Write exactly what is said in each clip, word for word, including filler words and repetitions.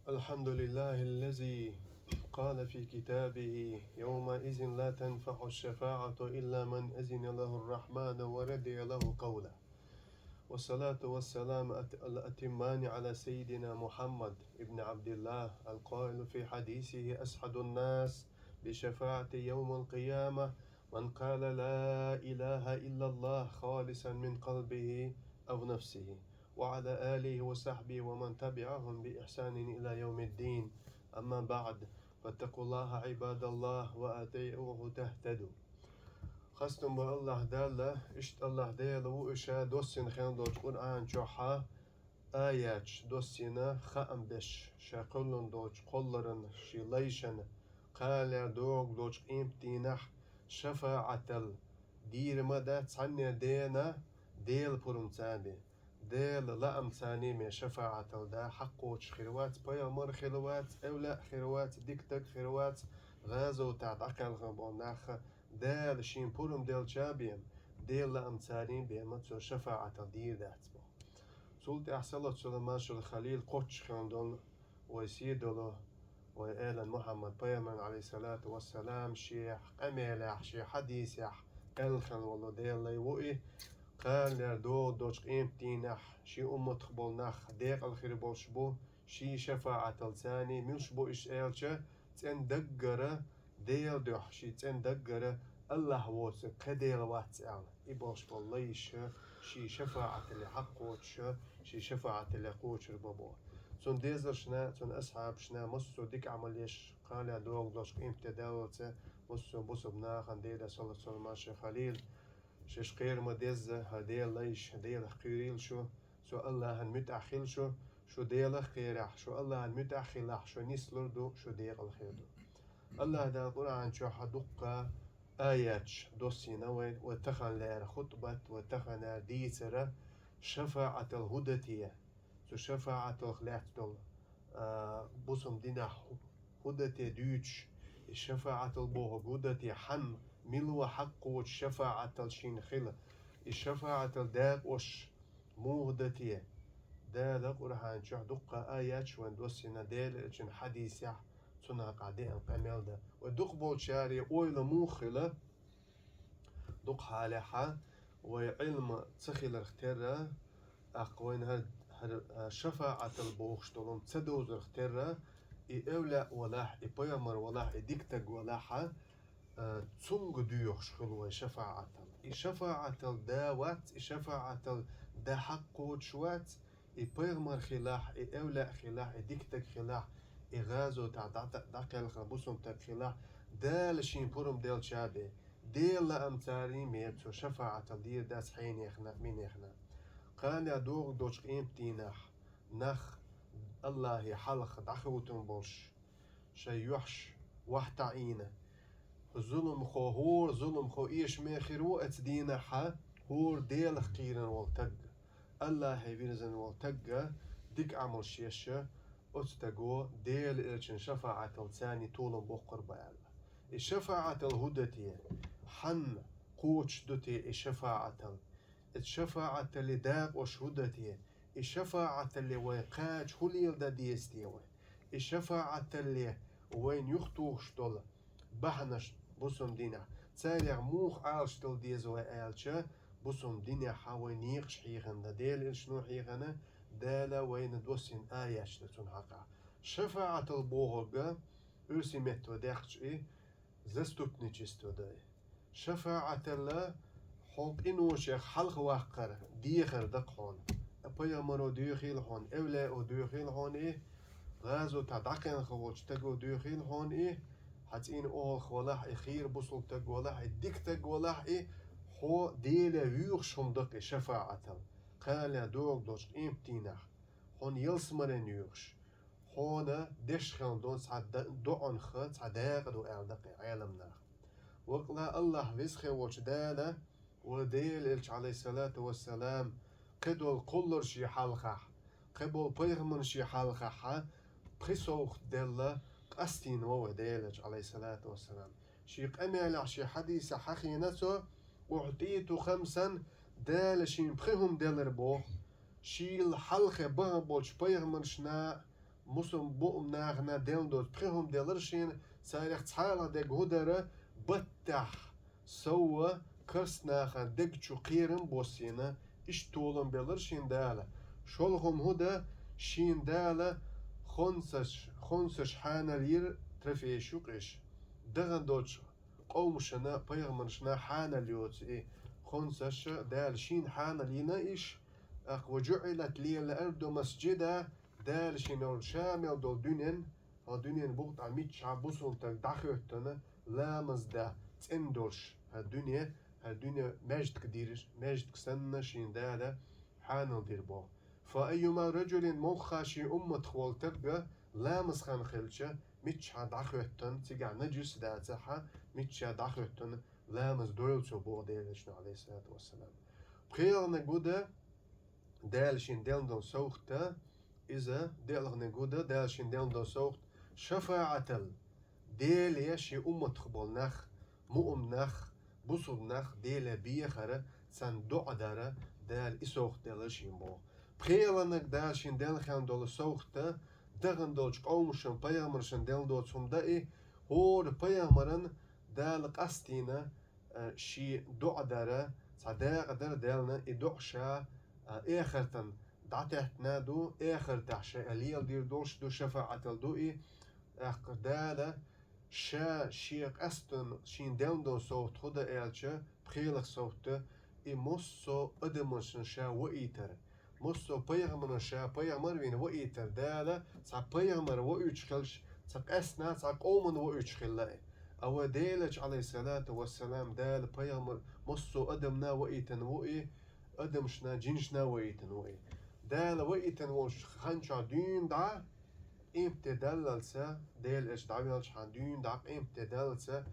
الحمد لله الذي قال في كتابه: يومئذ لا تنفع الشفاعة إلا من أذن له الرحمن ورضي له قولا. والصلاة والسلام الأت-، الأتمان على سيدنا محمد ابن عبد الله القائل في حديثه: أسعد الناس بشفاعة يوم القيامة من قال لا إله إلا الله خالصا من قلبه أو نفسه، وعلى آله وصحبه ومن تبعهم بإحسان إلى يوم الدين. أما بعد، فاتقوا الله عباد الله وأطيعوه تهتدوا. Хастам ба Аллахь Далла, иштта Аллахь Дела ву иша доссина хенна долчу Къуръан чохьа аяташ доссина хаам беш, ша кхоьллина долчу кхолларан ши лайшана, кхаллера догӀу долчу къематдийнахь шафаӀатал дийр ма дац цхьанне дена Дела пурам ца бен. Дела лаам царний ме шафаӀатал да хьакхочуш хир вац, пайхамар хир вац, эвлаъ хир вац, дикаг хир вац, гӀазотехь дӀакхелхина болу нахха Дала шен пурам делча бен, Дела лаам царний бен ма цо шафаӀатал дийр дац боху. Цул тӀаьхьа салат саламашал халил кхоччуш хилла долу вай сий долу, вай элан Мухьаммад пайхамарна, алейхиссалату вассалам, шен къамелехь, шен хьадисехь аьлла хилла волу Делан лай ву и, кхаллера догӀу долчу къематдийнахь шен умматах болу нах декъала хир болуш бу, шен шафаӀатал царний, муьлш бу иша аьлча, цӀен даггара Делан дуьхьа шен цӀен даггара Аллахь воцург кхин Дела вац аьлла, и болуш болу лайша, шен шафаӀатале хьакхочуша, шен шафаӀатале кхочур бан боху. Цунна дезаршна, цунна асхьабашна, массо а дика Ӏамал еш, кхаллера догӀу долуш къематде даллалца, массо а бусалба нахана Дела салат саламашал халил, шаьш кхера ма дезза, хӀара Делан лайша, Делах кхерийла шу, шу Аллахьан муьтӀахь хила шу, шу Делах кхерахь, шу Аллахьан муьтӀахь хилахь, шу нислур ду, шу декъала хир ду. Аллахь Дала Къуръан чохь дуккха аяташ доссийна вай, вай тахана лаьара хутбат, вай тахана лаьара дийцара шафаӀатал хӀу дан те, цу шафаӀаталх лаьцна долу, а, бусалба динехь хӀу дан те дуьйцуш, и шафаӀатал бохург хӀу дан те, хьанна, мила ван хьакхочуш шафаӀатал шена хила, и шафаӀатал дакъош муха дан те. Дала Къуръан чохь дуккха аяташ вайн доссийна Делан элчан хьадисехь, цунах къа деана къамел дан. Вай дукхахболчаре ойла муха хила, дукха хьалехьа, вай Ӏилма ца хиларх терра, тӀаккха вайна хӀара, хӀара, а, шафаӀатал бохуш долу ца довзарх терра, и эвлаъ валахь, и пайхамар валахь, и дикаг валахьа, а, цунга доьхуш хуьлу вай шафаӀатал. И шафаӀатал да вац, и шафаӀатал да хьакхочуш вац, и пайхамар хилахь, и эвлаъ хилахь, и дикаг хилахь, и гӀазотехь дӀа-, дӀакхелхина бусалба стаг хилахь, Дала шен пурам делча бен, Делан лаам царний мера цо шафаӀатал дийр дац хьенехна, минехна. Кхана догӀу долчу къематдийнахь нах Аллахье хьалха дӀахӀуттун болуш, шайн юьхьаш вахьтаӀийна, зуламхо, хӀора зуламхо эшаме хир ву оцу дийнахьа, хӀора Делах кхийрина волу таг, Аллахье вирзина волу таг, дика Ӏамалш еш, оцу таго Делан элчан шафаӀатал царний толам боккхур бу аьлла. И шафаӀатал хӀу дан те, хьанна кхочуш ду те и шафаӀатал? Эцу шафаӀаталли дакъош хӀу дан те? И шафаӀаталли вайн кхача хӀу леладан деза те вай? И шафаӀаталли вайна юхатухуш долу бахьанаш бусалба динехь, царех муха Ӏалашдала деза вай аьлча, бусалба динехьа вай некъаш хьехина дан, Делан элчано хьехина, Дала вайна доссийна аяташ дан цунна хьакъахь. ШафаӀатал бохург, оьрсийн метта даьккхича и, заступничество дай. ШафаӀаталла хьо къиношех хьалха ваккхар дехар дакха хьуна. Пайхамаро доьхийла хьуна, эвлао доьхийла хьуна и, гӀазотехь дӀакхелхина волчу таго доьхийла хьуна и, хьан цӀийна охьалха валахь и, хийра бусалба таг валахь и, дика таг валахь и, хьо Деле вуьйхуш хӀума дакха и шафаӀатал. Кхана догӀу долчу къематдийнахь хьуна ялсамарен вуьйхуш, хьуна деш хилла долу цхьа да-, доӀанах цхьа дакъа ду аьлла дакха Ӏеламнаха. Вакъала Аллахь веза хилла волчу Дала, ва Делан элча, алейхиссалату вассалам, кхидолу кхолларший хьалхахь, кхиболу пайхамарший хьалхахьа, пхи совгӀат делла къастийна ву вай Делан элча, алейхиссалату вассалам. Шен къамелехь, шен хьадисехь хьахийна цо: «أعطيت خمسا», Дала шена пхи хӀума делира боху. Шел хьалхе бахана болчу пайхамаршна, мусул-, муъмин нахана делла доцу пхи хӀума делира шена, царах цхьалха дерг хӀун дара: баттахь сов карст нахана дег чу кхерам боссийна, иштта толам белира шена Дала. ШолгӀа хӀума хӀун дан, шена Дала хонсаш, хонсаш хьанал йира, трофейш ю-кх уьш. Дахана долчу къомашна, пайхамаршна хьанал йоцу и хонсаш Дала шена хьанал йина уьш. ТӀаккха: «وجعلت لي الأرض مسجدا», Дала шена йолу ша мел долу дуьнен, хӀокху дуьненан букъа тӀехь миччахьа бусулба стаг дӀахӀоьттина, ламаз дан цӀена долуш, хӀара дуьне, хӀара дуьне маьждиг дира, маьждиг санна шена Дала хьанал дира боху. «فأيما رجل», муьлхха шен умматах волу стаг ламаз хан хилча, миччахьа дӀахӀоьттина, цигахь нажас дацахь, миччахьа дӀахӀоьттина, ламаз дойла цо боху Делан Элчано, Ӏалайхиссалату вассалам. ПхоьалгӀаниг хӀун дан, Дала шена делла долу совгӀат, иза делгӀаниг хӀун дан, Дала шена делла долу совгӀат: шафаӀатал, Деле шен умматах болу нах, муъмин нах, бусулба нах Деле бехара, царна доӀа дара, Дала и совгӀат делла шена боху. ПхоьалгӀаниг Дала шена делла хилла долу совгӀат, дахана долчу къомашна, пайхамаршна делла доцу хӀума дан и, хӀора пайхамарна Дала къастийна, а, шен доӀа дара, цхьа дакъа дара Далла, и доӀа ша, а, эхартан дӀатеттина ду, эхартахь шайн леладийр долуш ду, шафаӀатал ду и. ТӀаккха Дала ша шен къастийна, шена делла долу совгӀат хӀун дан аьлча, пхоьалгӀа совгӀат, и массо а адамашна ша ваийтар. Массо а пайхамарна ша пайхамар вина ваийтар. Дала цхьа пайхамар ваийташ хилча, цхьа къаьстина, цхьа къоманна ваийташ хилла и. А вай Делан Элча, Ӏалайхиссалату вассалам, Дала пайхамар массо а адамна ваийтина ву и, адамашна, жинашна ваийтина ву и. Дала ваийтина волчу хан чохь дуьйна дӀа, къематде даллалца, Делан Элча дӀавеллачхьана дуьйна дӀа къематде даллалца,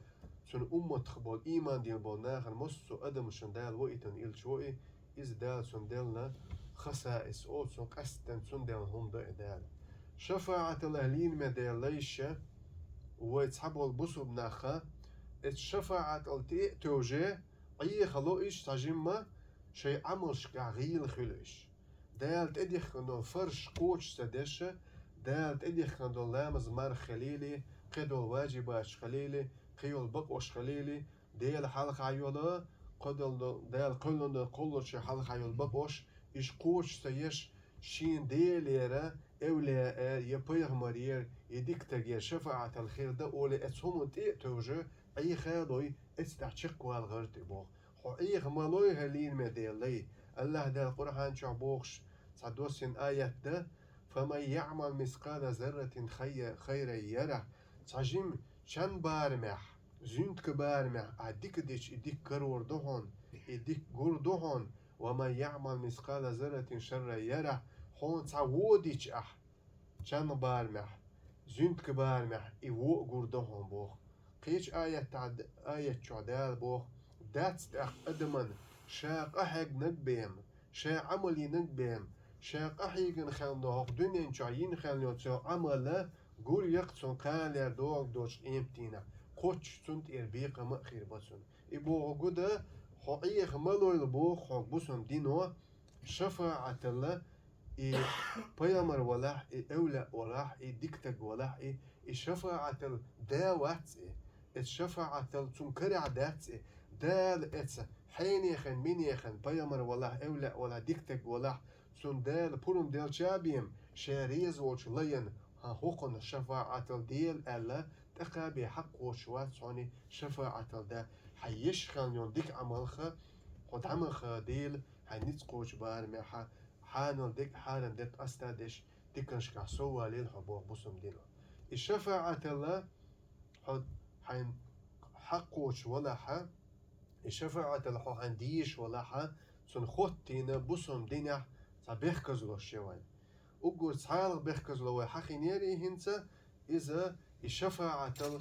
цуьнан умматах болу, ийман дина болу нахана массо а адамашна Дала ваийтина хилча ву и, иза Дала цунна делла хасаис олу, цунна къаьсттина цунна делла хӀума ду и Дала. ШафаӀатал ахь лийна ма делла йиш я, вай цхьаболу бусулба наха, эцу шафаӀатал тӀе а тевжий, Ӏехало уьш цхьа жимма, шайн Ӏамалшкахь гӀийла хуьлу уьш. Дала тӀедихкина долу фарз кхочуш ца деш, Дала тӀедихкина долу ламаз, марха хилийла, кхидолу важибаташ хилийла, кхийолу бакъош хилийла, Дела хьалха йолу, кхидолу, Дала кхоьллина долу кхолларчийн хьалха йолу бакъош, уьш кхочуш ца еш, шена Делера, эвлаяэра, я пайхамарера, я дика стагера шафаӀатал хир дан олий, эцу хӀуманна тӀе а тевжий, Ӏехалой, эцу тӀехь чекхвала гӀерта и боху. Хьо Ӏеха ма лой, хӀара лийна ма делла лай. АллахӀ Дала Къуръан чохь бохуш цхьа доссийна аят дан: «فمن يعمل مثقال ذرة خي-، خيرا يره». Цхьа жима чан барамехь, зуьнтка барамехь ахь дика дича, и дика карор ду хьуна, и дика гур ду хьуна. «ومن يعمل مثقال ذرة شرا يره». Хьуна цхьа вон дича ахь, чан барамехь, зуьнтка барамехь, и вон а гур ду хьуна боху. Кхечу аятта-, аят чохь Дала боху: дац тӀаккха адаман ша къахьегнарг бен, ша Ӏамал йинарг бен, ша къахьийгина хилла долу хӀокху дуьнен чохь йина хилла йолу цо Ӏамал гур яккха цунна кхана лер догӀу доцу къематдийнахь, кхоччуш цунна тӀера бекхам а хир бу цунна. И бохург ду, хьо Ӏеха ма лойла боху хьо бусалба дино, шафаӀатал, и пайхамар валахь, и эвлаяъ валахь, и дика стаг валахь, и, и шафаӀатал да вац и. Эцу шафаӀатал цунна карахь дац и. Дала эцу хьенехана, минехана, пайхамар валахь, эвлаяъ валахь, дика стаг валахь, цунна Дала пурам делча бен, ша реза волчу лайна, хӀан хӀокхунна шафаӀатал дела аьлла, тӀаккха бен хьакъ кхочуш вац хьуна шафаӀатал да. Хьан еш хилла йолу дика Ӏамалха, хьо дӀа ма хадийла, хьайн ницкъ кхочу барамехь, хьанал дерг, хьарам дерг къастадеш, диканашкахь соввалийла хьо боху бусалба дино. И шафаӀатал хьо хьайн хьакъ кхочуш валахь, и шафаӀатал хьо хьайн дезаш валахь, цунна хӀоттийна бусалба динехь цхьа бехказло ю вайн. Уггар цхьалха бехказло вай хьахийнера и хӀинца, иза и шафаӀатал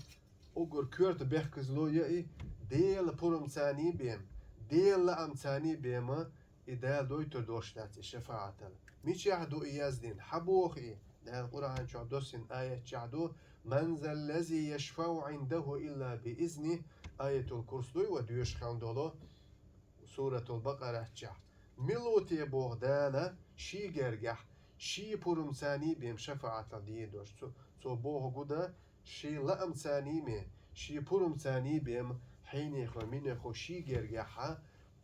уггар коьрта бехказло ю и, Делан пурамца бен, Делан лаамца бен ма и Дала дойтур долуш дац и шафаӀатал. Мичахь ду и яздина? Хьан боху и? Дала Къуръан чохь доссина аят чохь ду: «Ман заллази яшфау Ӏиндаху илла би изни», аятул курс дуй ва доьшуш хьан долу, суратул Бакъарат чохь. Мила ву те боху Дала ший гергахь, ший пурам царний бен шафаӀатал дийр долуш. Цо, цо боху гуда, ший лаам царний ме, ший пурам царний бен хьенехо, минехо ший гергахь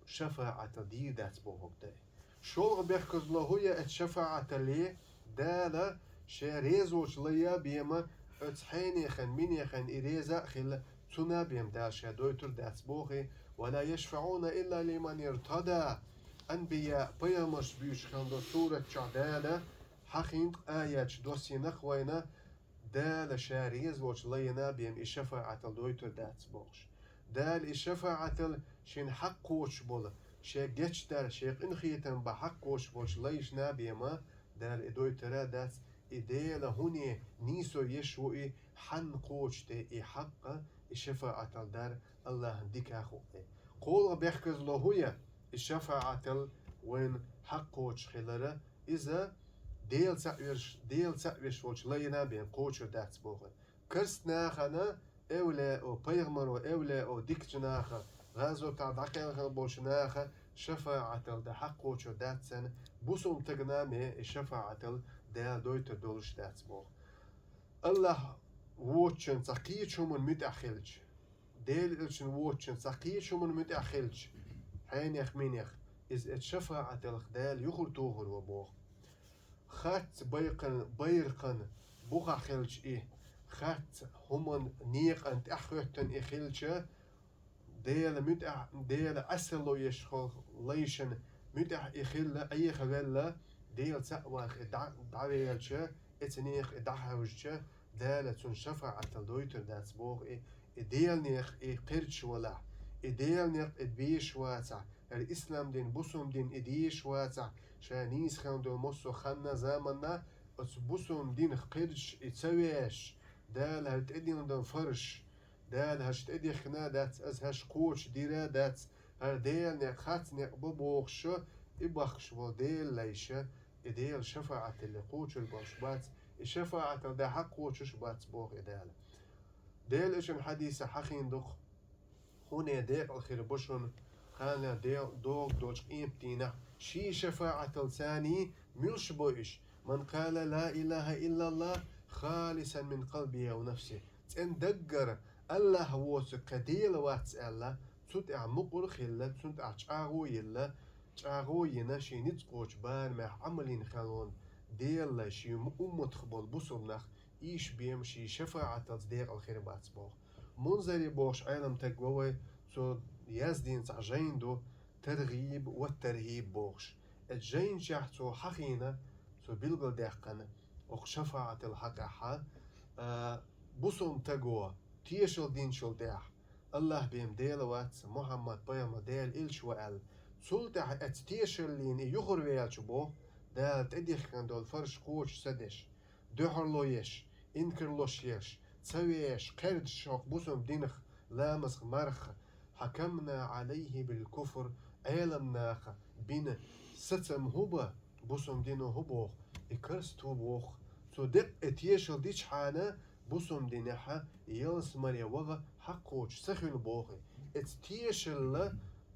шафаӀатал дийр дац боху гуда. ШолгӀа бехказло хӀу я эт шафаӀаталле, Дала ша реза волчу лайя бема, оцу хьенехан, минехан и реза а хилла, цуна бема Дала ша дойтур дац боху, «Ва ла яшфауна илла лиман иртада». Анбия, пайхамарш буьйцуш хилла сурат чохь Дала, хьахийнтӀа аяташ доссийнах вайна, Дала ша реза волчу лайина бема и шафаӀатал дойтур дац бохуш. Дала и шафаӀатал шен хьакъ кхочуш болу, шен гечдар, шен къинхетам бан хьакъ кхочуш болчу лайшна бема, Дала и дойтара дац, и Дела хӀуне нийсо еш ву и, хьанна кхочуш те и хьакъа, и шафаӀатал дар Аллахьан дика ху и. КхоалгӀа бехказло хӀу я, и шафаӀатал вайн хьакъ кхочуш хилара, иза Дела цхьаъ верш, Дела цхьаъ веш волчу лайина бен кхочур дац боху. Карст нахана эвлао, пайхамаро эвлао, дикачу наха, гӀазотахь дӀакхелхина болчу наха шафаӀатал дан хьакъ кхочур дац царна, бусулба тагна ме и шафаӀатал Дала дойтур долуш дац боху. Аллахь воцучун цхьа кхечу хӀуман муьтӀахь хилча, Дела элчун воцучун цхьа кхечу хӀуман муьтӀахь хилча, хьенех, минех, иза эт шафаӀаталх Дала юхур тухур ва боху. Хац байкъан, байракъан бухахь хилча и, хац хӀуман некъан тӀаьхьахӀоьттан и хилча, Дела муьтӀахь, Дела Ӏесалло еш хол лайшан муьтӀахь и хилла, Ӏехавелла, Дела цхьаъ ваха и дӀа-, дӀавелча, эца нех и дӀахьаьвжича, Дала цунна шафаӀатал дойтур дац боху и, и Деланех и кхерчаш валахь, и Деланех и беш вацахь, хӀара ислам дин, бусум дин и деш вацахь, ша нийса хилла долу массо а ханна, заманна, оцу бусум динах кхерчаш и ца веш, Дала хӀара тӀедиллина долу фарш, Дала хӀарш тӀедихкина дац, аса хӀарш кхочуш дира дац, хӀара Делан некъ, хац некъ бу бохуш, и бахкаш болу Делан лайша, и Делан шафаӀаталле кхочур болуш бац, и шафаӀатал дан хьакъ кхочуш бац боху и Дала. Делан элчан хьадисехь хьахийна ду-кх, хӀуне декъал хир бу шуна, кхана Дела догӀу долчу къематдийнахь, ший шафаӀатал царний муьлш бу иш, ман къала ла илаха иллаллах халисан мин къалбихи ва нафсихи. ЦӀен даггара Аллахь воцург кхин Дела вац аьлла, цу тӀехь мукъур а хилла, цунна тӀехь чӀагӀо а йилла, чӀагӀо а йина, шен ницкъ кхочу барамехь Ӏамал йина хилла волу Делан лай, шен умматах болу бусулба нах, иша бема шен шафаӀаталц декъал хир бац боху. Мунзари бохуш Ӏелам таг ва вай, цо яздина цхьа жайн ду, Таргъиб ва Тархьиб бохуш. Эцу жайнчохь цо хьахийна, цо билгалдаьккхина, окху шафаӀатал хьакъехьа, а, бусулба таго тешал динчул тӀехь, Аллахь бен Дела вац, Мухьаммад пайхамар Дела элча ва аьлла, цул тӀаьхьа эцу тешаллина и юхур веача боху, Дала тӀедихкина долу фарш кхочуш ца деш, дуьхьарло еш, инкарлош еш, ца веш, кхердаш шокху бусулба динах, ламазах, марха, хьакамна Ӏалайхи бил куфр, Ӏелам наха бина сацам хӀу бан, бусулба дино хӀу боху, и карст хӀу боху. Цо декъа и тешал дичхьана, бусулба динехьа ялсамаре ваха хьакхочуш ца хуьлу боху. Эцу тешалла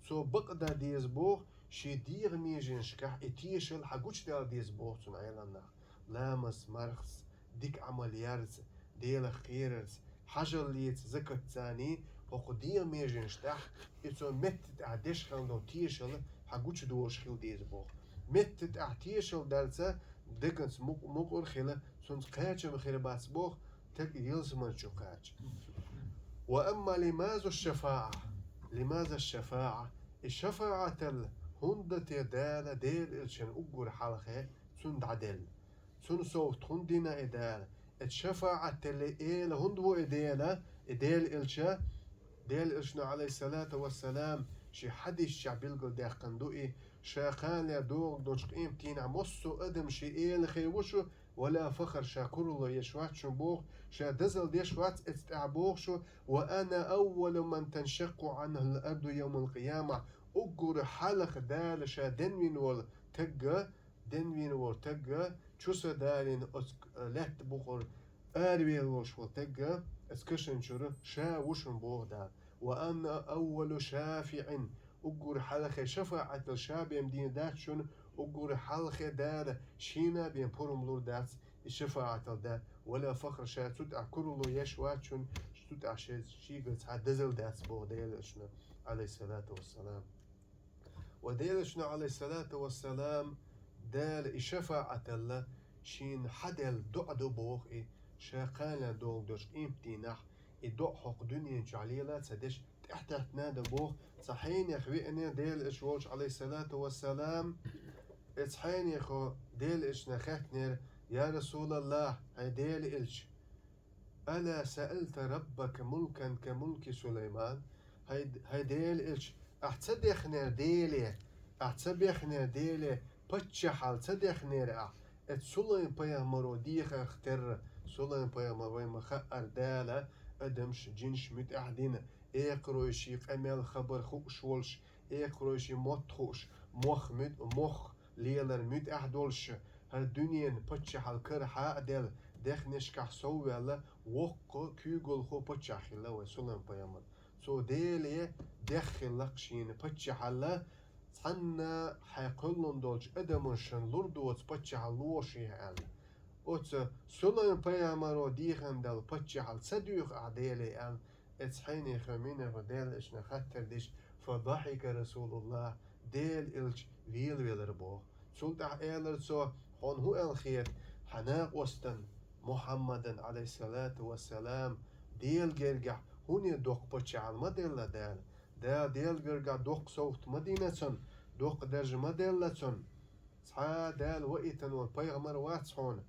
цо бакъдан деза боху, шен дегӀан меженашкахь и тешал хьан гучудала деза боху цунна Ӏелам наха. Ламаз, мархас, дика Ӏамал ярца, Делах кхерарца, хьажаллица, закат царний, хӀокху дегӀан меженаш тӀехь, и цо метта тӀехь деш хилла долу тешал хьан гучудолуш хила деза боху. Метта тӀехь тешал дарца, дегнаш мукъ-, мукъур хила, цунца кхачам хир бац боху, таг ялсамани чу кхача. Ва амма лимазу шафаӀа, лимаза шафаӀа, и шафаӀатал хӀунда те Дала Дела элчан уггар хьалхе цунна дӀаделла. Цунна совгӀат хӀунда дина и Дала? Эцу шафаӀаталле эла хӀунда ву и Дела, и Дела элча? Дела элчано, Ӏалайхиссалату вассалам, шен хьадисчохь билгалдаьккхина ду и, ша кхана догӀу долчу къематдийнахь массо а адам шен эла хир ву шу, ва ла фахр, ша куралла еш вац шун боху, ша дозалла деш вац эцу тӀехь боху шу, ва ана аввалу ман таншаккъу Ӏанхул арду йовмал къияма, уггар хьалха Дала ша денвина волу тагга, денвийна волу тагга, чу са далийна оцу лаьтта бухура аравелла волуш волу тагга, оцу кашан чуьра ша ву шуна боху Дала. «Ва ана аввалу шафиӀин», уггар хьалхе шафаӀатал ша бен дийна дац шуна, уггар хьалхе Дала шена бен пурам лур дац и шафаӀатал да, «ва ла фахр», ша цу тӀехь куралла еш вац шуна, цу тӀехь шен шийгара цхьа дазал дац боху Делан Элчано, Ӏалайхиссалату вассалам. Ва Делан Элчано, Ӏалайхиссалату вассалам, Дала и шафаӀаталла шена хьаделла доӀа ду боху и, ша кхана долу долчу къематдийнахь и доӀа хӀокху дуьнен чохь лела ца деш тӀаьхьатеттина ду боху, цхьа хьенех веана Делан Элча волчу, Ӏалайхиссалату вассалам, оцу хьенехо Делан Элчане хаьттинера: «Я Расулаллах, хьайн Делан Элча, ала саалта раббака мулкан ка мулки Сулайман?» ХӀай, хӀай Делан Элча, ахь ца дехнера Деле, ахь ца бехнера Деле, паччахьалла ца дехнера ахь? Эцу Сулайм-пайхамаро дехарх терра, Сулайм-пайхамар вай ма хаъара Дала адамаш, жинаш муьтӀахь дина, экхаройший къамел хабар хууш волуш, экхаройший мотт хууш, мох муьтӀ-, мох лелар муьтӀахь долуш, хӀара дуьненан паччахьалла карахьа а делла, дехнашкахь совваьлла, воккха куьйгалхо паччахь хилла вай Сулайм-пайхамар. Цо Деле деххилла-кх шена паччахьалла, цхьанна хьайн кхоьллина долчу адамашна лур доцу паччахьалла лохьа шена аьлла. Оцу Сулайм-пайхамаро дехна долу паччахьалла ца дуьйху ахь Деле аьлла, оцу хьенехо, минехо Делан Элчане хаттар дича, фа дахьика Расулуллах, Делан Элча велавелира боху. Цул тӀаьхьа элира цо: «Хьуна хӀун аьлла хета, хьан накъостан Мухьаммадан, Ӏалайхиссалату вассалам, Делан гергахь хӀунда доккха паччахьалла ма делла Дала? Дала Делан гергахь доккха совгӀат ма дина цунна, доккха даржа ма делла цунна. Цхьа а Дала ваийтина волу пайхамар вац хьуна»,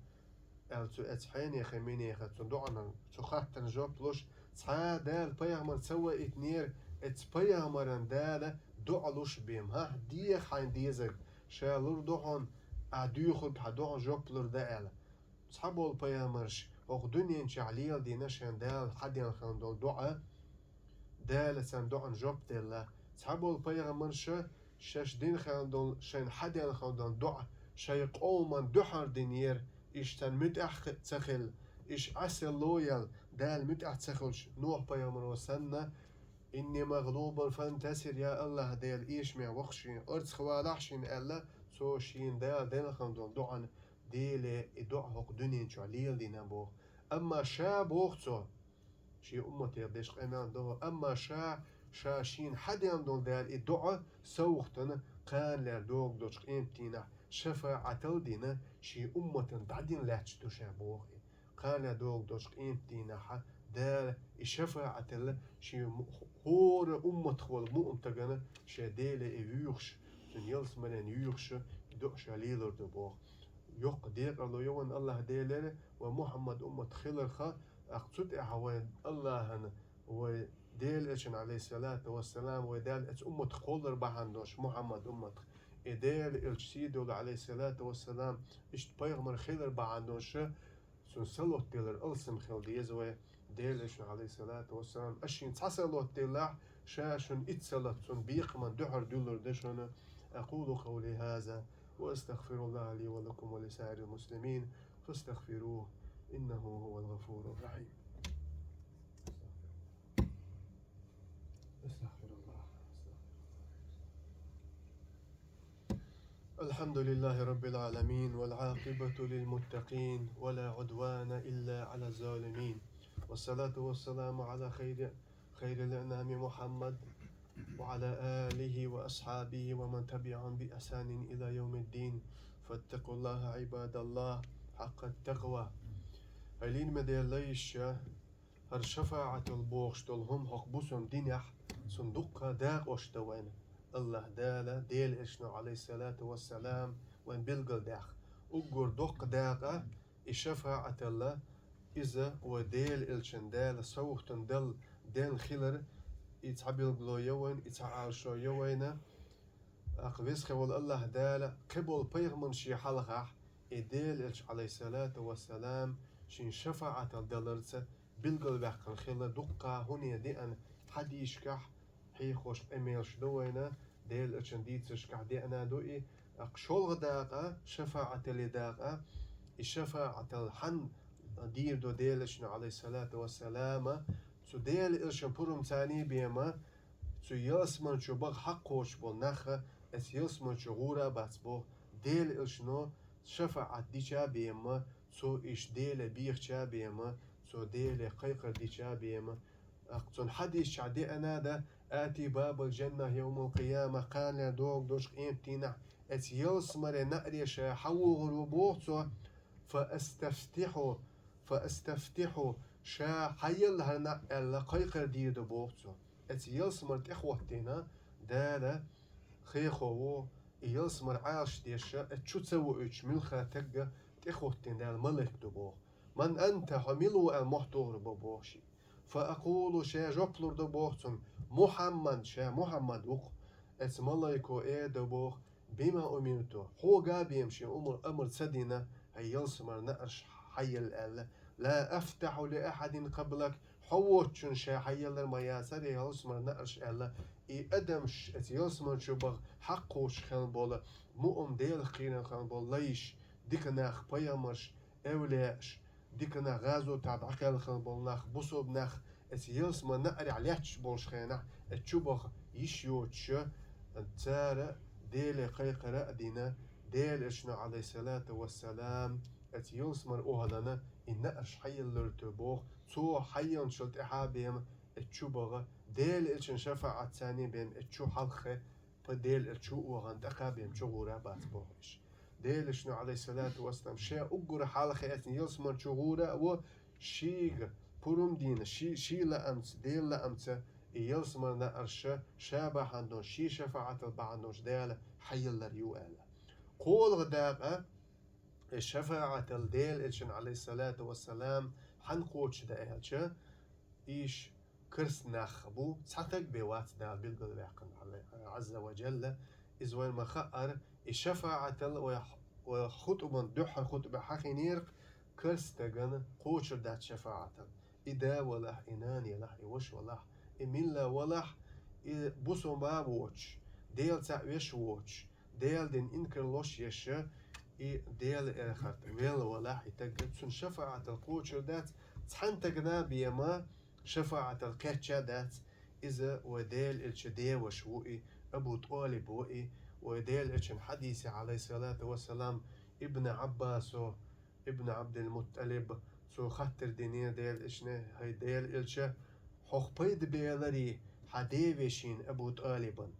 аьлла цу оцу хьенеха, минеха цу доӀанан, цу хаттарна жоп луш, цхьа а Дала пайхамар ца ваийтинера, оцу пайхамарна Дала доӀа луш бен: «ХӀа, деха хьайн дезарг, ша лур ду хьуна, ахь дуьйхург хьан доӀан жоп лур дан», аьлла. Цхьаболу пайхамарш хӀокху дуьнен чохь леладина шайн Дала хьаденна хилла долу доӀа, Дала царна доӀан жоп делла. Цхьаболу пайхамарша шаьш дина хилла долу, шайна хьаденна хилла долу доӀа шайн къоман дуьхьал динера, иштта царна муьтӀахь ца хилла, иштта Ӏесалло яьлла, Дала муьтӀахь ца хуьлуш, Нухь-пайхамаро санна: «Инни магълубун фантасир, я АллахӀ Дела, эшаме ваха шена, орцах валахь шена», аьлла, цо шена Дала денна хилла долу доӀан, Деле и доӀа хӀокху дуьнен чохь леладина боху. Амма ша боху цо, шен умматех деш къамел доху, амма ша, ша шена хьаденна долу Дала и доӀа совгӀатана кханалера догӀу долчу къематдийнахь шафаӀатал дина, шен умматана дӀадина лаьтташ ду ша боху и. Кханалера догӀу долчу къематдийнахьа Дала и шафаӀатал шен му-, хӀора умматах волу муъмин стагана шен Деле и вуьйхуш, цуьнан ялсаманен вуьйхуш, и доӀа ша лелор ду боху. Йоккха декъарло ю вайн АллахӀ Делера вайн Мухьаммад уммат хиларха, тӀаккха цу тӀехь вайн АллахӀана, вайн Делан Элчана, Ӏалайхиссалату вассалам, вайн Дала оцу умматах кхоллар бахьана долуш, Мухьаммад умматах. И Делан Элча сий долу, Ӏалайхиссалату вассалам, иштта пайхамар хилар бахьана долуш, цунна салот делар алсам хила деза вай. Делан Элчано, Ӏалайхиссалату вассалам, ас шена цхьа салот делахь, ша шуна итт салот цунна бекхаман дуьхьал дуьллур ду шуна. أقول قولي هذا وأستغفر الله لي ولكم ولسائر المسلمين فاستغفروه إنه هو الغفور الرحيم. أستغفر الله. أستغفر الله. الحمد لله رب العالمين، والعاقبة للمتقين، ولا عدوان إلا على الظالمين، والصلاة والسلام على خير، خير الأنام محمد، وعلى آله وأصحابه ومن تبعهم بإحسان إلى يوم الدين، فاتقوا الله عباد الله حق التقوى. Хьалин ма делла иша, хӀара шафаӀатал бохуш долу хӀума хӀокху бусалба динехь, цунна дуккха дакъош дан вайна. АллахӀ Дала, Делан Элчано, Ӏалайхиссалату вассалам, вайна билгалдаьккхина. Уггар доккха дакъа и шафаӀатал, иза вайн Делан Элчана Дала совгӀатана дал-, денна хилар, и цхьа билгало ю вайна, и цхьа Ӏалашо ю вайна. ТӀаккха Веза хилла волу АллахӀ Дала кхиболу пайхамаршна хьалхахь, и Делан Элча, Ӏалайхиссалату вассалам, шен шафаӀатал даларца билгалваьккхина хилла дуккха хӀума деана хьадисашкахь, хьехош къамелаш ду вайна, Делан Элчан дийцаршкахь деана ду и, ТӀаккха шолгӀа дакъа, шафаӀатал дакъа, и шафаӀатал хьан дийр ду Делан Элчано, Ӏалайхиссалату вассалам, цу Делан Элчан пурумцани бема, цу ялсман чу баха хьакхочуш болу нах, эцу ялсман чу гӀура бац боху, Делан Элчано шафаӀат дича бема, цо иштта Деле бехача бема, цо Деле кхайкхар дича бема. ТӀаккха цунна хьадисчохь деана дан, ати бабал жанна йовмал къияма, кхана догӀу долчу къематдийнахь, эцу ялсмаре наӀаре ша хьан вогӀур ву боху цо, фа астафтихьу, фа астафтихьу, ша хьан елла хӀара наӀ аьлла, кхайкхар дийр ду боху цо. Эцу ялсмар тӀехӀоттийна, Дала хехо ву, и ялсмар Ӏалаш деша, эцу чу ца вуьйчу муьлхха тагга тӀехӀоттийна Дала малик ду боху. Ман анта, хьо мила ву аьлла, мохь тухур бу боху ши. Фа акъулу, ша жоп лур ду боху цунна, Мухьаммад, ша Мухьаммад ву-кх. Эцу малайко эр ду боху, бима умирту, хьога бема шен умар, амар ца дина, хьайн ялсмар наӀарш хьан елла аьлла, ла афтахьу ли ахьадин къаблак, хьо воцчунна ша хьан еллар ма яцара ялсмар наӀарш аьлла, и адамаш эцу ялсмар чу баха хьакхочуш хилла болу, муъам Делах кхийрина хилла болу лайш, дика нах, пайхамарш, эвлияаш, дика нах, гӀазотехь дӀакхелхина болу нах, бусалба нах, эцу ялсман наӀарехь лаьтташ болчу хенахь, эцу чу баха йиш йоцуша, цара Деле кхайкхара а дина, Делан Элчано, Ӏалайхиссалату вассалам, эцу ялсмар охӀлана и наӀарш хьан еллар ду боху, цо хьан еллачул тӀаьхьа бема эцу чу баха, Делан Элчан шафаӀатцани бема эцу чу хьалххе, Па Делан Элча чу а вахана, тӀаккха бен чу гӀура бац боху иша. Делан Элчано, Ӏалайхиссалату вассалам, ша уггар хьалха эцна ялсман чу гӀура а во, шийга пурум дийна, ший, ший лаамца, Делан лаамца, и ялсман наӀарш ша бахьана долуш, ший шафаӀатал бахьана долуш Дала хьан еллар ю аьлла. КхоалгӀа дакъа, и шафаӀатал Делан Элчан, Ӏалайхиссалату вассалам, хьан кхочуш да аьлча, иша керста нах бу, цхьа таг бен вац Дала билгалваьккхина, Ӏазза ва Джалла. Иза вайн ма хаъара, и шафаӀатал вай, вай хутӀбан, дуьххьара хутӀбе хьахийнера-кх, керста стагана кхочур дац шафаӀатал. И да валахь, и нана ялахь, и ваша валахь, и милла валахь, и бусалба воцуш, Дела цхьаъ веш воцуш, Делан дин инкарлош еш, и Делан эхарт велла валахь, и таг цунна шафаӀатал кхочур дац, цхьана тагана бен ма шафаӀатал кхетча дац, иза вай Делан Элча деваш ву и, Абу ТӀолиб ву и, вай Делан Элчан хьадисе, Ӏалайхиссалату вассалам, Ибн Ӏаббасо, Ибн Ӏабдул-МуттӀалиб, цо хаттар динера Делан Элчане: «ХӀай Делан Элча, хьох пайда беларий хьан девешин Абу ТӀолибан?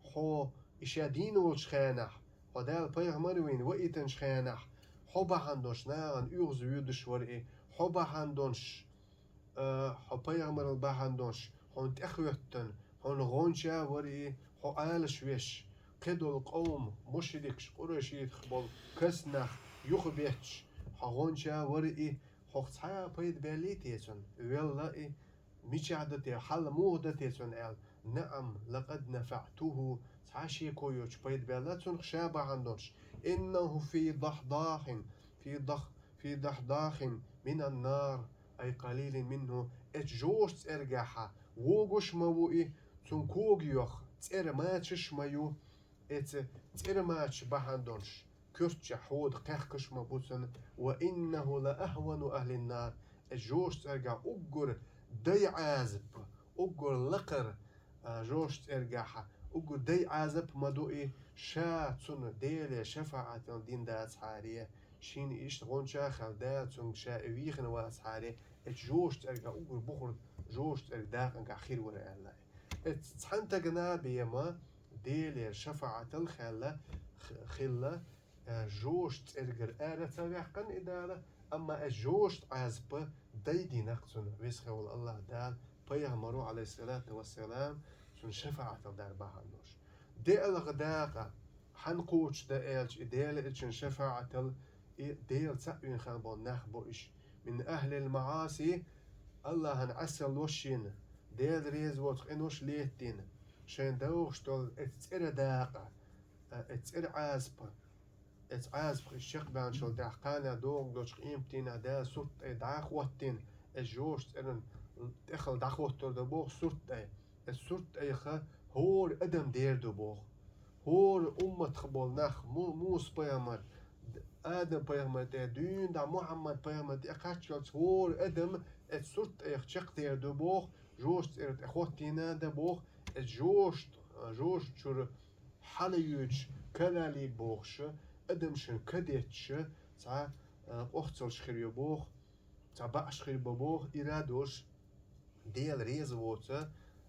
Хьо и ша дийна волчу хенахь, хьо Дала пайхамар вийна ваийтинчу хенахь, хьо бахьана долуш нахана оьгӀаз вуьйдуш вара и, хьо бахьана долуш, а, хьо пайхамарал бахьана долуш, хьуна тӀехӀоьттина, хьуна гӀонча вара и, хьо Ӏалаш веш, кхидолу къовм, мушрикаш, къурайшитах болу керста нах юхабетташ, хьо гӀонча вара и, хьох цхьа а пайда баьллий те цунна, велла и, мичахь дан те, хьал муха дан те цунна?» аьлла. «Наам, лакъад нафаътуху», цхьа а шеко йоцуш пайда баьлла цунах ша бахьана долуш. «Иннаху фи дахдахин, фи дах-, фи дахдахин минан нар, ай къалилин минху», эцу жожагӀатан цӀергахьа вогуш а ма ву и, цунна кога йоьхна цӀера мачаш а ма ю, эцу цӀера мачаш бахьана долуш коьртачохь хьода кхехкаш а ма бу цунна. «Ва иннаху ла ахвану ахлин нар», эцу жожагӀатан цӀергахь уггар дай Ӏазап, уггар лакхара, а, жожагӀатан цӀергахьа уггар дай Ӏазап а ма ду и, ша цунна Деле шафаӀатал дина дацахьара, шена иштта гӀонча а хилла, Дала цуьнга ша и вийхина вацахьара, эцу жожагӀатан цӀергахь уггар бухара жожагӀатан цӀерга дакъангахь хир вара аьлла. Эцу цхьана тагана бен ма Делера шафаӀатал хилла, х-, хилла, э, жожагӀатан цӀергара ара ца ваьккхина и Дала, амма эцу жожагӀатан Ӏазап дай дина-кх цунна Веза хилла волу АллахӀ Дала, пайхамаро, Ӏалайхиссалату вассалам, цунна шафаӀатал дар бахьана долуш. ДеалгӀа дакъа, хьан кхочуш да аьлча, и Делан Элчан шафаӀатал, и Дела цхьаъ вина хан болу нах бу иша. «Мин ахлил маӀаси», АллахӀан Ӏесаллош йина, Дела реза воцу къинош леттийна, шайн довхуш долу эцу цӀера дакъа, а, эцу цӀера Ӏазапа, эцу Ӏазапах иша чекхбаьллачул тӀаьхьа кхана догӀу долчу къематдийнахь Дала сурт тӀе дӀа а хӀоттийна, эцу жожагӀатан цӀеран тӀехула дӀахӀоттур ду боху сурт тӀе. Эцу сурт тӀеха хӀора адам дер ду боху. ХӀора умматах бола нах, Му-, Муса пайхамар, Адам пайхамар тӀе, дуьйна дӀа Мухьаммад пайхамар тӀе кхаччалц хӀора адам эцу сурт тӀех чекхдер ду боху, жожагӀатен цӀера тӀе хӀоттийна дан боху, эцу жожагӀат-, жожагӀатан чуьра хьала йоьдуш, калали бохуш, адамашна кадетташ, цхьа, а, къохцалш хир ю боху, цхьа бааш хир бу боху, и радош, Дела реза воцу,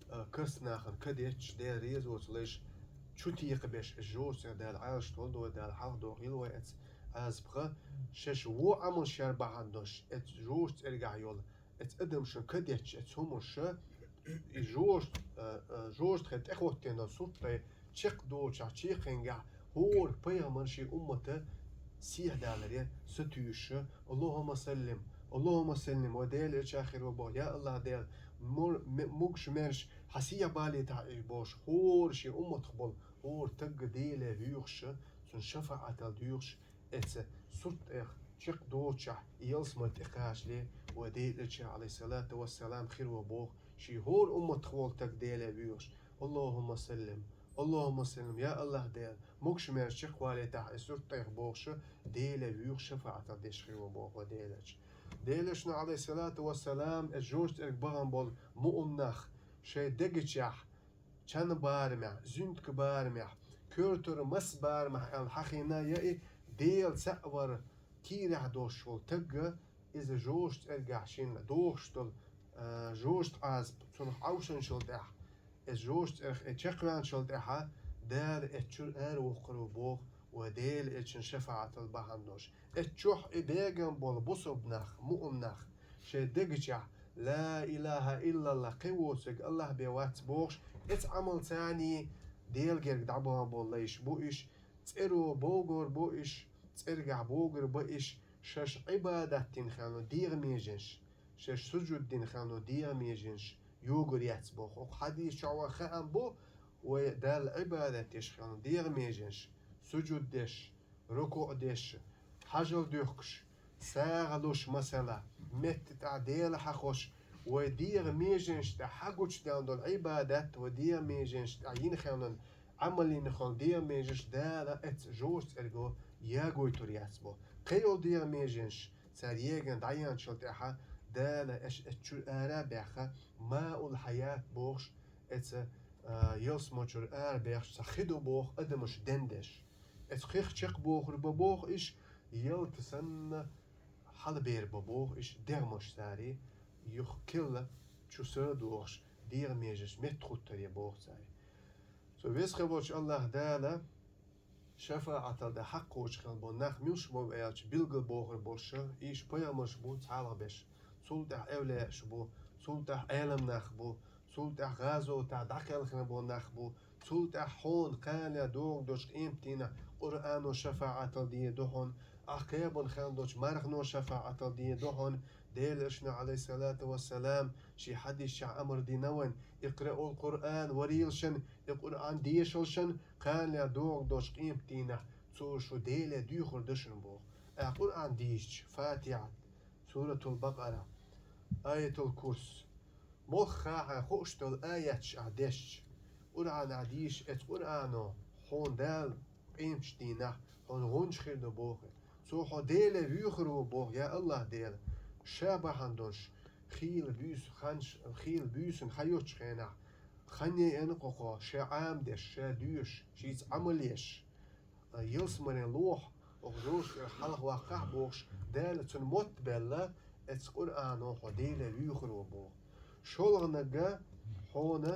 а, кхаьчна нахана кадетташ, Дела реза воцу лайш чу текхабеш, эцу жожагӀатех Дала Ӏалашдолда вай, Дала хьалхадохийла вай эцу Ӏазапах, шаьш вон Ӏамал шаьш бахьана долуш, эцу жожагӀатан цӀергахь йолу, эцу адамашна кадетташ, эцу хӀуманаш, и жожагӀат-, а, а, жожагӀатах тӀехӀоттийна долу сурт тӀе чекхдолчохь, чекхингехь, хӀора пайхамар шен уммата сехьадаларе сатуьйсуш, Аллахумма саллим, Аллахумма саллим, ва Дела элча хир ву боху, я Аллах Дела, мур-, ме-, могуш-маьрша хьан сехьабалийтахь и бохуш, хӀора шен умматах болу, хӀора тагга Деле вуьйхуш, цунна шафаӀатал доьхуш, эцу сурт тӀех чекхдолчохь, и ялсамани тӀекхачале, ва Дела элча, Ӏалайхиссалату вассалам, хир ву боху, шен хӀора умматах волу таг Деле вуьйхуш, Аллахумма саллим, Аллахумма саллим, я Аллах Дела, могуш-маьрша чекхвалийтахь и сурт тӀех бохуш, Деле вуьйхуш шафаӀатал деш хир ву боху, ва Дела элча. Дела элчано, Ӏалайхиссалату вассалам, эцу жожагӀатан цӀерга бахана болу муъмин нах шайн дегачохь, чан барамехь, зуьнтак барамехь, коьртара мас барамехь аьлла хьахийна я и, Дела цхьаъ вар кийрахь долуш волу тагга, иза жожагӀатан цӀергахь шена дохуш долу, а, жожагӀатан Ӏазап цунах Ӏовшанчул тӀаьхьа, эцу жожагӀатан цӀерах и чекхваьллачул тӀаьхьа, Дала эцу чуьра аравоккхур ву боху, ва Дела элчан шафаӀатал бахьана долуш. Эцу чохь и бегам болу бусалба нах, муъмин нах, шайн дегачохь, ла илаха иллаллах, кхин воцург Аллах бен вац бохуш, эцу Ӏамалца Дела герга дӀабахана болу лайш бу уьш, цӀеро богор бу уьш, цӀергахь богор бу уьш, шаьш Ӏибадат дина хилла дегӀан меженаш, шаьш сужуд дина хилла дегӀан меженаш йогур яц боху. Оцу хьадис чохь вайн хаам бу, вай Далла Ӏибадат деш хилла дегӀан меженаш, сужуд деш, рукуъ деш, хьажал дуьхкуш, сагӀа луш, масала, метта тӀехь Дела хьахош, вай дегӀан меженаш тӀехь хьагучудаьлла долу Ӏибадат, вай дегӀан меженаш тӀехь йина хилла, Ӏамал йина хилла дегӀан меженаш Дала эцу жожагӀатан цӀерго ягойтур яц боху. Кхин йолу дегӀан меженаш, цара егина дӀаяьллачул тӀаьхьа, Дала аша эцу чуьра ара а баьхна, маул хьаят бохуш, эцу, а, ялсамани чуьра ара баьхча цхьа хи ду боху адамаш дендеш. Эцу хих чекхбохур бу боху уьш, ялта санна хьалабер бу боху уьш дегӀмаш цара, юха кхин чу са а дохуш, дегӀан меженаш меттахӀуттур ю боху цара. Цу веза хилла волчу Аллах Дала шафаӀатал дан хьакъ кхочуш хилла болу нах муьлш бу аьлча, билггал бохур болуш, уьш пайхамарш бу цхьалха берш, цул тӀаьхьа эвлаяаш бу, цул тӀаьхьа Ӏелам нах бу, цул тӀаьхьа гӀазотехь дӀакхелхина болу нах бу, цул тӀаьхьа хьуна кхана догӀу долчу къематдийнахь Къуръано шафаӀатал дийр ду хьуна, ахь кхаьбна хилла долчу мархано шафаӀатал дийр ду хьуна. Делан Элчано, Ӏалайхиссалату вассалам, шен хьадисехь амар дина вайн: «Икъраул Къуръан», варийлашан, и Къуръан дешалшан, кхана догӀу долчу къематдийнахь цо шу Деле дуьйхур ду шуна боху. Ахь Къуръан дийшча, Фатихьат, Суратул Бакъара, Аятул Курс, мохк хьахьа хууш долу аяташ ахь дешча, Къуръан ахь дийша, эцу Къуръано хьуна Дала къематчу дийнахь хьуна гӀунча хир ду боху. Цо хьо Деле вуьйхур ву боху, я Аллах Дела, ша бахьана долуш, хийла буьйса ханш-, хийла буьйсанна хьайоцчу хенахь, хан яйина кхокхо, ша Ӏамадеш, ша доьшуш, шийца Ӏамал еш, ялсаманин лохьа, оха жожагӀатан цӀера хьалха ваккхахь бохуш, Дала цунна мотт а белла, эцу Къуръано хьо Деле вуьйхур ву боху. ШолгӀаниг хьуна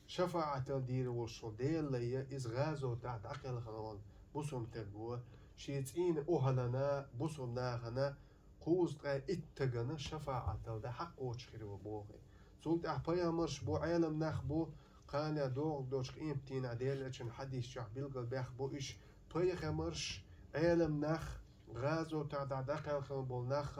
шафаӀатал дийр волуш волу Дела лайя, иза гӀазотехь дӀакхелхина волу бусалба стаг ву, шен цӀийнан охӀлана, бусалба нахана, кхузткъе итт стагана шафаӀатал дан хьакъ кхочуш хир ву боху. Цул тӀаьхьа пайхамарш бу, Ӏелам нах бу, кхана догӀу долчу къематдийнахь Делан Элчан хьадис чохь билггал баьхна бу уьш, пайхамарш, Ӏелам нах, гӀазотехь дӀа дӀакхелхина болу нах,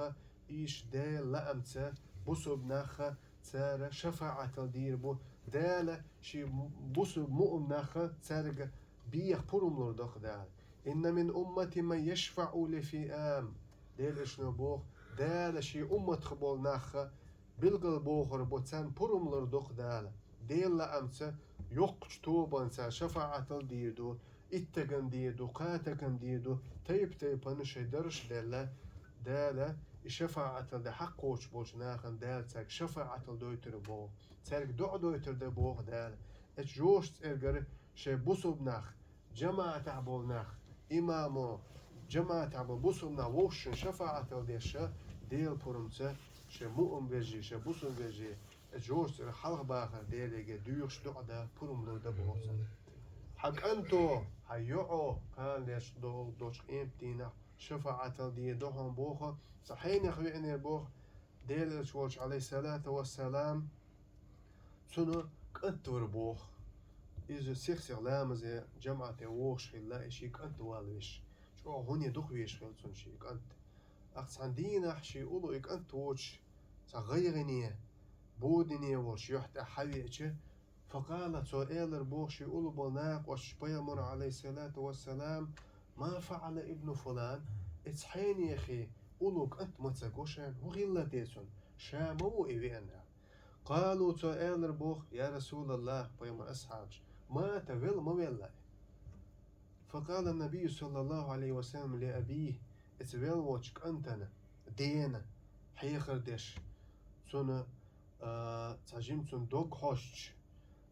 уьш Делан лаамца, бусалба нах, цара шафаӀатал дийр бу. Дала шен бусалба муъмин нах, цаьрга беха пурам лур ду-кх Дала. «Инна мин уммати ман яшфаӀу ли фиам». Делан Элчано боху, Дала шен умматах болу нах билггал бохур бу, царна пурам лур ду-кх Дала. Делан лаамца йоккхачу тобанца шафаӀатал дийр ду, иттаган де ду, кхатаган де ду, тайп-тайпана шайн даржаш белла, Дала и шафаӀатал де хьакхочуш болчу нахана Дала цаьрга шафаӀатал дойтур боху, цаьрга доӀа дойтур дан боху Дала. Эцу жожагӀатегара шайн бусулба нах, жамаӀатехь болу нах, имамо, жамаӀатехь болу бусулба нах вовшашна шафаӀатал деш, Делан пурамца шайн муъмин вежарий, шайн бусулба вежарий, эцу жожагӀатегара хьалхабахар Делега доьхуш доӀа дан пурам лур дан боху царна. Хьан кӀанто, хьан йоӀо, кхана леш долчу къематдийнахь шафаӀатал дийр ду хьуна боху, цхьа хьенех веанера боху, Делан Элча волчу, Ӏалайхиссалату вассалам, цуьнан кӀант вара боху. Иза сих-сиха ламазе жамаӀате вогӀуш хилла, и шен кӀант валавеш. ЧӀогӀа хӀунда дукха везаш хилла цунна шен кӀант. ТӀаккха цхьана дийнахь шен улло и кӀант воцуш, цхьа гӀайгӀане, бодане волуш юьхь тӀехь хьавеача, факъала, цо элира боху шен улло болу накъосташа пайхамарна, Ӏалайхиссалату вассалам: «Ма фаӀала ибну фулан?» Эцу хьенехан улло кӀант ма ца го шена, хӀун хилла те цунна? Ша ма ву и веана? Къалу, цо элира боху: «Я Расулаллах, пайхамаран асхьабаш, мата, велла ма велла?» Факъала набийю саллаллаху Ӏалайхи ва саллам ли абийхи, эцу велла волчу кӀантана, дена, хьехар деш, цунна, а, цхьа жима цунна дог хьожуш,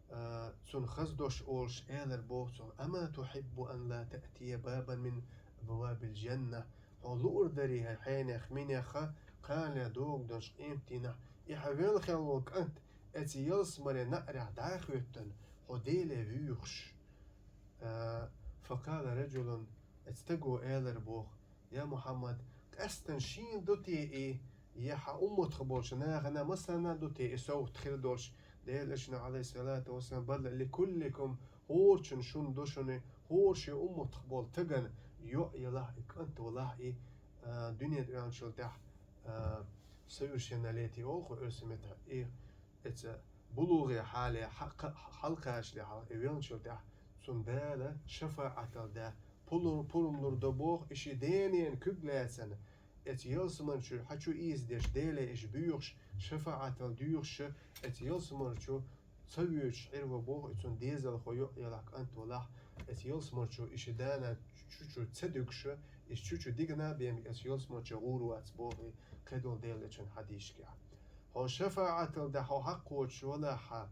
а, цунна хаза дош олуш, элира боху цо: «Ама тухьиббу ан ла таътия бабан мин абвабил жанна?» Хьо луур дарий хьайна хьенех-минеха, кхана леш догӀу долчу къематдийнахь, и хьан велла хилла волу кӀант эцу ялсаманин наӀарехь дӀа а хӀоьттина, хьо Деле вуьйхуш? А, факъала раджулун, эцу стага элира боху: «Я Мухьаммад, къаьстина шена ду те и, я хьан умматах болчу нахана массарна ду те и совгӀат хир долуш?» Делан Элчано, Ӏалайхиссалату вассалам: «Бал ликулликум, хӀорачун шуна ду шуна, хӀора шен умматах болу стагана йоӀ елахь и, кӀант валахь и, а, дуьнен тӀе веанчул тӀаьхьа, а, совершеннолетие олу-кх оьрсийн маттахь, и эцу булугӀе хьале хьа-, кха-, хьалакхачале хьалха и веллачул тӀаьхьа цунна Дала шафаӀатал дан пулу-, пурам лур дан боху, и шен ден-ненан куьг лаьцна, эцу ялсамани чу хьа чу ийзадеш, Деле иштта буьйхуш, шафаӀатал доьхуш, эцу ялсамани чу ца воьдуш Ӏийр ву боху, и цунна дезалхо йоӀ елахь, кӀант валахь, эцу ялсамани чу и шен дена чу-чу ца дуьгуш, и чу-чу дигна бен эцу ялсамани чу гӀур вац боху, и кхидолу Делан Элчан хьадисашкахь. Хьо шафаӀатал дан хьо хьакха кхочуш валахь, хьан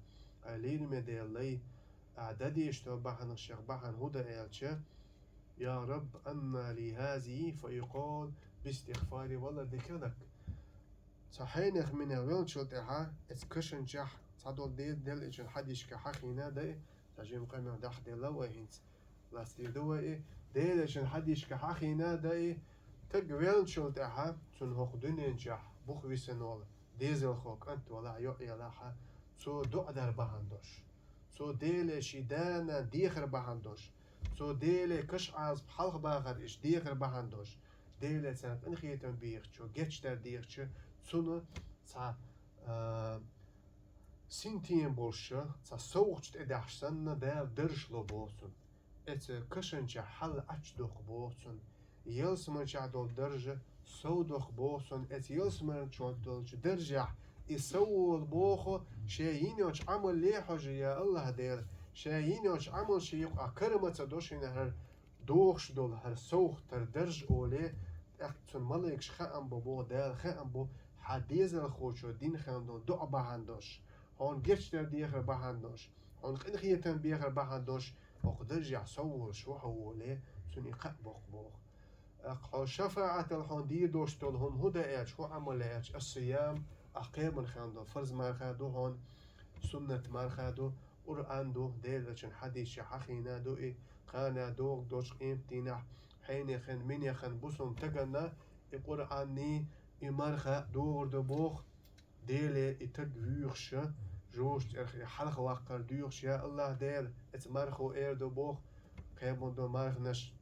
лийраме Делан лай, ахь дан дезаш долу бахьанашех бахьана хӀун дан аьлча: «Я Рабб, анна ли хазихи?» фа юкъал бистигъфари валадика лак. Цхьа хьенех-минех веллачул тӀаьхьа, эцу кашанчохь цхьадолу де-, Делан Элчан хьадисашкахь хьахийна дай, цхьа жима къамел дахделла вай хӀинца, ластийр ду вай и, Делан Элчан хьадисашкахь хьахийна дай, стаг веллачул тӀаьхьа, цунна хӀокху дуьнен чохь буха висина волу дезалхо, кӀант валахь, йоӀ елахь, цо доӀа дар бахьана долуш, цо Деле шен дена дехар бахьана долуш, цо Деле каш-Ӏазап хьалхабахар иштта дехар бахьана долуш, Деле царна къинхетам бехачо, гечдар дехачо, цунна цхьа, а, синтем болуш, цхьа совгӀаташ тӀедахьаш санна, Дала даржаш ло боху цунна. Эцу кашанчохь хьал Ӏачдоккху боху цунна. Ялсамани чохь долу даржа сов доккху боху цунна. Эцу ялсамани чохь долчу даржехь и сов волу боху, шен йина йолчу Ӏамале хьожа, я АллахӀ Дела, шен йина йолчу Ӏамалшна юкъахь кара ма ца до шуна хӀара дохуш долу, хӀара совгӀат, хӀара даржа олий, тӀаккха цунна малайкаш хаам бо боху, Дала хаам бо, хьан дезалхочо дина хилла долу доӀа бахьана долуш, хьуна гечдар дехар бахьана долуш, хьуна къинхетам бехар бахьана долуш, хӀокху даржехь сов волуш ву хьо олий, цунна и кхаъ боккху боху. ТӀаккха хьо шафаӀатал хьуна дийр долуш долу хӀума хӀун дан аьлча, хӀун Ӏамал аьлча, ас-сиям, ахь кхайкхина хилла долу фарз марха ду хьуна, суннат марха ду, Къуръан ду, Делан Элчан хьадисашкахь хьахийна ду и, кхана догӀу долчу къематдийнахь, хьенехан, минехан бусулба стаганна и Къуръанний, и марха догӀур ду боху, Деле и стаг вуьйхуш, жожагӀатех и хьалхаваккхар доьхуш, я АллахӀ Дела, эцу мархо эр ду боху, кхайкхина долу марханаш,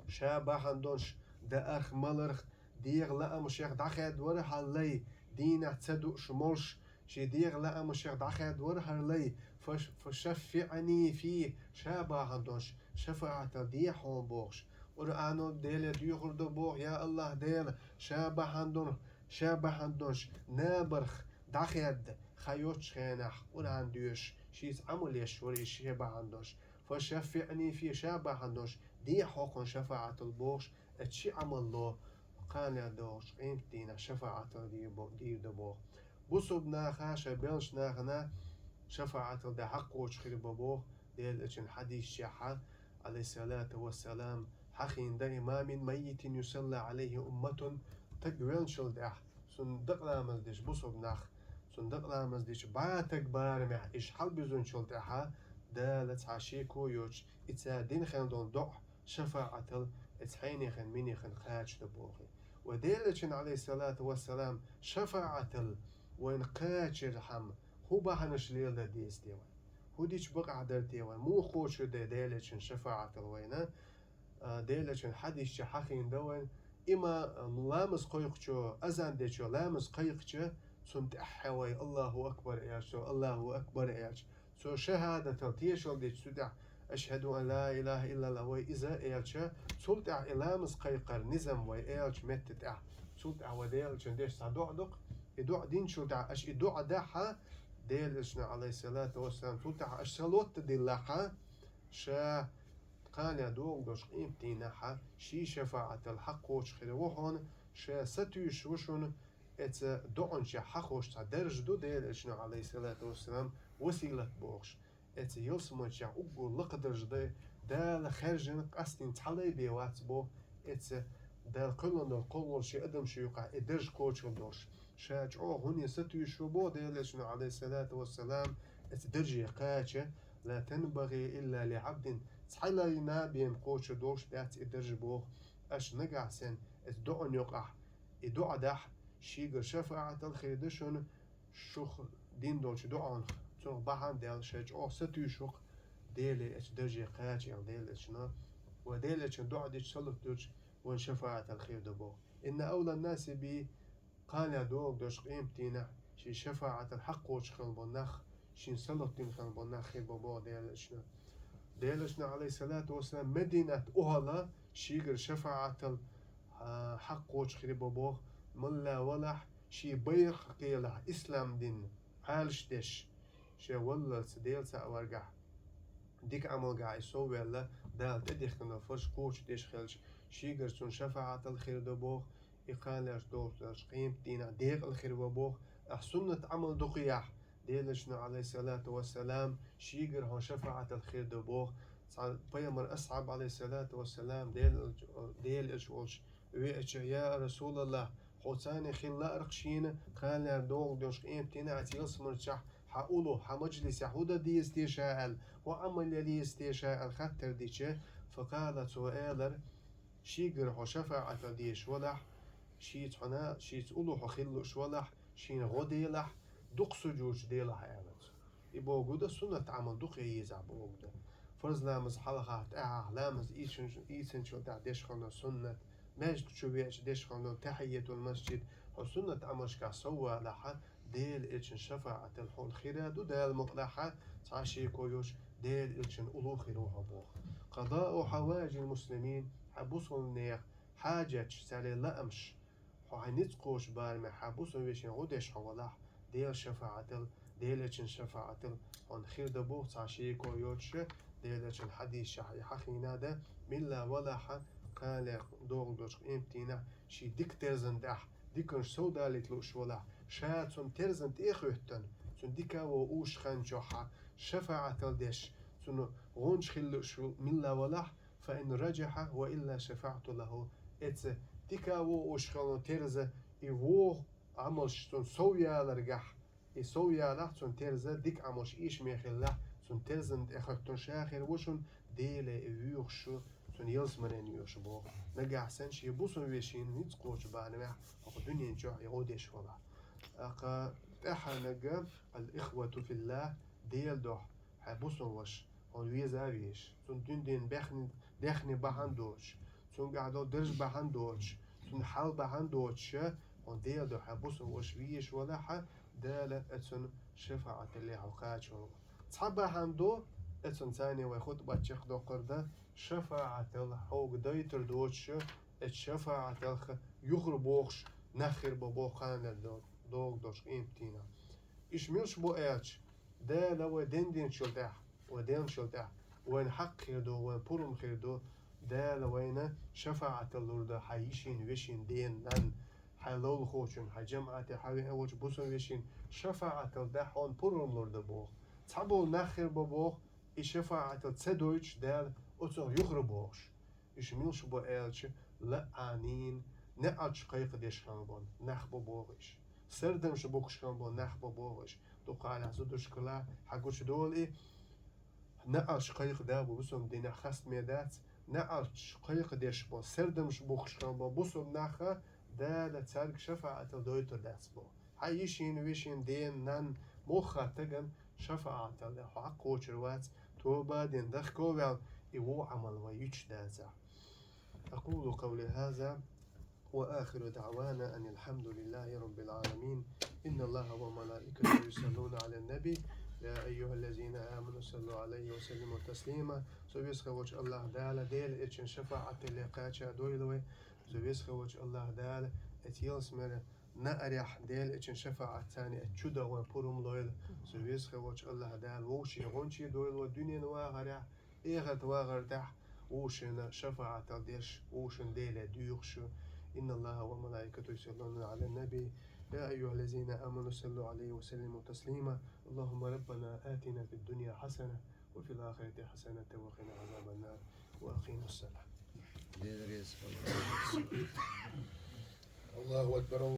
ша бахьана долуш, даарх-маларх, дегӀан лаамашех дӀахаьдда вара хӀара лай, дийнахь ца дууш молуш, шен дегӀан лаамашех дӀахаьдда вара хӀара лай, фа-, фа шаффиӀни фийхи, ша бахьана долуш, шафаӀатал дехьа хьуна бохуш, Къуръано Деле доьхур ду боху, я АллахӀ Дела, ша бахьана долуш, ша бахьана долуш, набарх дӀахаьдда, хан йоцчу хенахь Къуръан доьшуш, шеца Ӏамал еш вара иза ша бахьана долуш, فشفعني فيه, ша бахьан долуш дехьа хьо кхунна шафаӀатал бохуш, эцу ши Ӏамало кхана догӀучу къематдийнахь шафаӀатал дийр бо-, дийр ду боху. Бусурба наха, шайн беллачу нахана шафаӀатал дан хьакъ кхочуш хир бу боху, Делан Элчан хьадисчехьа, алейхиссалату вассалам, хьахийна дан: «ما من ميت يصلى عليه أمة», таг велначул тӀаьхьа, цунна дакъа ламаз деш бусурба нах, цунна дакъа ламаз дечу бӀе таг барамехь, иша хьалабуьзначул тӀаьхьа, Дала цхьа шеко йоцуш, и цара дина хилла долу доӀа, шафаӀатал, эцу хьенехана, минехана кхача ду боху. Ва Делан Элчан, алейхиссалату вассалам, шафаӀатал вайна кхачархьама, хӀун бахьанаш леладар деза те вай? ХӀун дича бакъахь дара те вай? Муха кхочур дара Делан Элчан шафаӀатал вайна? А, Делан Элчан хьадисчехь хьахийна дан вайна, имам, ламаз кхойкхучо, азан дечо ламаз кхайкхича, цунна тӀаьххьа вай «Аллаху акбар» аьлча, цо «Аллаху акбар» аьлча, цо шахӀадатал тешалла дича, цул тӀаьхьа «Ашхаду ан ла илаха иллаллах» вай иза аьлча, цул тӀаьхьа и ламаз кхайкхар низам вай аьлча метта тӀехь, цул тӀаьхьа вай Делан Элчан деш цхьа доӀа ду-кх. И доӀа динчул тӀаьхьа аша и доӀа дахьа, Делан Элчано, алейхиссалату вассалам, цул тӀаьхьа аша салот а диллахьа, ша кхана догӀуш долчу къематдийнахьа шен шафаӀатал хьакъ кхочуш хир ву хьуна, ша сатуьйсуш ву шуна, эцу доӀанчехь хьахош цхьа даржа ду Делан Элчано, алейхиссалату вассалам, василат бохуш. Эцу ялсаманчехь уггар лакха даржа дай, Дала хаьржина къастийна цхьа лай бен вац боху, эцу Дала кхоьллина долу кхоллалш шен адамашна юкъахь и даржа кхочур долуш. Ша чӀогӀа хӀунда сатуьйсуш ву боху Делан Элчано, алейхиссалату вассалам, эцу дарже кхача, «لا تنبغي إلا لعبد», цхьа лайна бен кхочур долуш дац и даржа боху. Аша нагахь санна эцу доӀан юкъахь и доӀа дахь, шийгара шафаӀатал хир ду шуна, шух дина долчу доӀанах, цунах бахьана Дала шайн чӀогӀа сатуьйсуш ву-кх Деле эцу дарже кхача аьлла Делан Элчано. Ва Делан Элчан доӀа дича, салот дуьлча, вайн шафаӀатал хир ду боху. «إن أولى الناس بي», кхана догӀуш долчу къематдийнахь шен шафаӀатал хьакъ кхочуш хилла болу нах, шен салот дина хилла болу нах хир бу боху Делан Элчано. Делан Элчано, алейхиссалату вассалам, Мединат охӀла шийгара шафаӀатал, а, хьакъ кхочуш хир бу боху, милла валахь, шен байракх кхелахь, ислам дин Ӏалаш деш, шен валлалц Дела цхьаъ варгахь, дика Ӏамалгахь и сов ваьлла, Дала тӀедихкина фарз кхочуш деш хилча, шийгара цунна шафаӀатал хир ду боху, и кхана догӀуш долчу къематдийнахь декъала хир ву боху, ахь суннат Ӏамал дукха яхь, Делан Элчано, алейхиссалату вассалам, шийгара хьуна шафаӀатал хир ду боху. Цхьа пайхамар асхьаб, алейхиссалату вассалам, Делан Элча, Делан Элча волчу веача: «Я Расулаллах, хьо царна хила лаьара-кх шена, кхана догӀуш долчу къематдийнахь ялсаманчехь хьан уллохь, хьан мажлисехь хӀун дан деза те ша аьлла, хӀун Ӏамал ян деза те ша аьлла?» хаттар дича, факъала, цо элира: «Шийгара хьо шафаӀатал дезаш валахь, шеца хьуна, шеца уллохь хьо хила лууш валахь, шена гӀо делахь, дукха сужуд делахь», аьлла цо. И бохург ду суннат Ӏамал дукха ян езахь бохург ду. Фарз ламаз хьалха, тӀаьхьа, ламаз ийцинчул тӀаьхьа деш хилла суннат, маьждиг чу веача деш хилла тахьийятул масжид, хьо суннат Ӏамалшкахь сов валахьа, Делан Элчан шафаӀатал хьуна хир а ду, Дала мукъалахьа, цхьа шеко йоцуш, Делан Элчан уллохь хир ву хьо боху. «قضاء حوائج المسلمين», хьан бусалба нехан хьаджаташ, царна лаамаш, хьо хьайн ницкъ кхочу барамехь хьан бусалба вешин гӀо деш хьо валахь, Делан шафаӀатал, Делан Элчан шафаӀатал хьуна хир ду боху, цхьа шеко йоцуша, Делан Элчан хьадисчехь и хьахийна дан, милла валахьа, кхана догӀуш долчу къематдийнахь шен дика терзан тӀехь, диканаш сов далийта лууш валахь, ша цунна терзан тӀе а хӀоьттина, цунна дика а вон уьш хан чохьа шафаӀатал деш, цунна гӀонча хила лууш милла валахь, «فإن رجح وإلا شفعت له». Эца дика а вон уьш хилла терза, и вон Ӏамалш цунна сов яларгахь, и сов ялахь цунна терза, дика Ӏамалш ийша ма хиллехь, цунна терзан тӀе хӀоьттина ша хир ву шуна, Деле и воьхуш шу, цунна ялсаманен йоьхуш боху. Нагахь санна шен бусалба вешин ницкъ кхочу барамехь хӀокху дуьнен чохь и гӀо деш валахь. ТӀаккха тӀаьххьарниг, «الإخوة في الله», Делан дуьхьа, хьайн бусалба ваша, хьуна веза а везаш, цунна дуьненан бехни, дехне бахьана доцуш, цуьнгахь долу даржа бахьана доцуш, цуьнан хьал бахьана доцуша, хьуна Делан дуьхьа хьайн бусалба ваша везаш валахьа, Дала оцунна шафаӀаталле хьо кхача ву. Цхьа бахьана ду, оцунна царна вай хутбат чекхдоккхур дан, шафаӀатал хьоьга дайтар доцуша, оцу шафаӀаталх юхур бохуш нах хир бу боху кхана догӀуш долчу къематдийнахь. Иштта муьлш бу аьлча, Дала вай дендинчул тӀаьхьа, вай денначул тӀаьхьа, Вайна хьакъ хир ду, вайна пурам хир ду, Дала вайна шафаӀатал лур ду хьа йишин, вешин, ден, нан, хьа ловлахочун, хьа жамаӀате, хьа веа волча бусалба вешин шафаӀатал дахьа хьона пурам лур ду боху. Цхьаболу нах хир бу боху, и шафаӀатал ца дойтуш Дала оцунах юхара бохуш. Уьш милаш бу аьлча, лаӀанин, неӀалт кхайкхадеш хилла болу нах бу боху уьш. Сардамаш бухкуш хилла болу нах бу боху уьш. Дукха хьалха зударшкахь хьагучудолу и, неӀалт кхайкхадан бу бусалба динехь хастаме дац, неӀалт кхайкхадеш болу, сардамаш бухкуш хилла болу бусалба нах Дала цаьрга шафаӀатал дойтур дац боху. Хьа йишин, вешин, ден, нан, муьлхха стагана шафаӀатал хьо хьакъ кхочур вац, тоба дина, дахка ваьлла, и вон Ӏамал вай юьтуш дацахь. أقول قولي هذا وآخر دعوانا أن الحمد لله رب العالمين. إن الله وملائكته يصلون على النبي، يا أيها الذين آمنوا صلوا عليه وسلموا تسليما. Со веза волчу АллахӀ Дала, Дела Элчан шафаӀатал кхача дойла вай. Со веза волчу АллахӀ Дала, эцу ялсаманин наарехь Дела Элчан шафаӀат царна эцу чу даха вайн пурам лойла. Со веза волчу АллахӀ Дала вовшийн гӀончий дойла вай дуьненан вахарехь, эхартан вахар тӀехь вовшийн шафаӀатал деш, вовшийн Деле дуьйхуш. إن الله وملائكته يصلون على النبي، يا أيها الذين آمنوا صلوا عليه وسلموا تسليما. اللهم ربنا آتنا في الدنيا حسنة وفي الآخرة حسنة وقنا عذاب النار. وأقيموا الصلاة. Дела реза хуьлда. Аллаху акбар.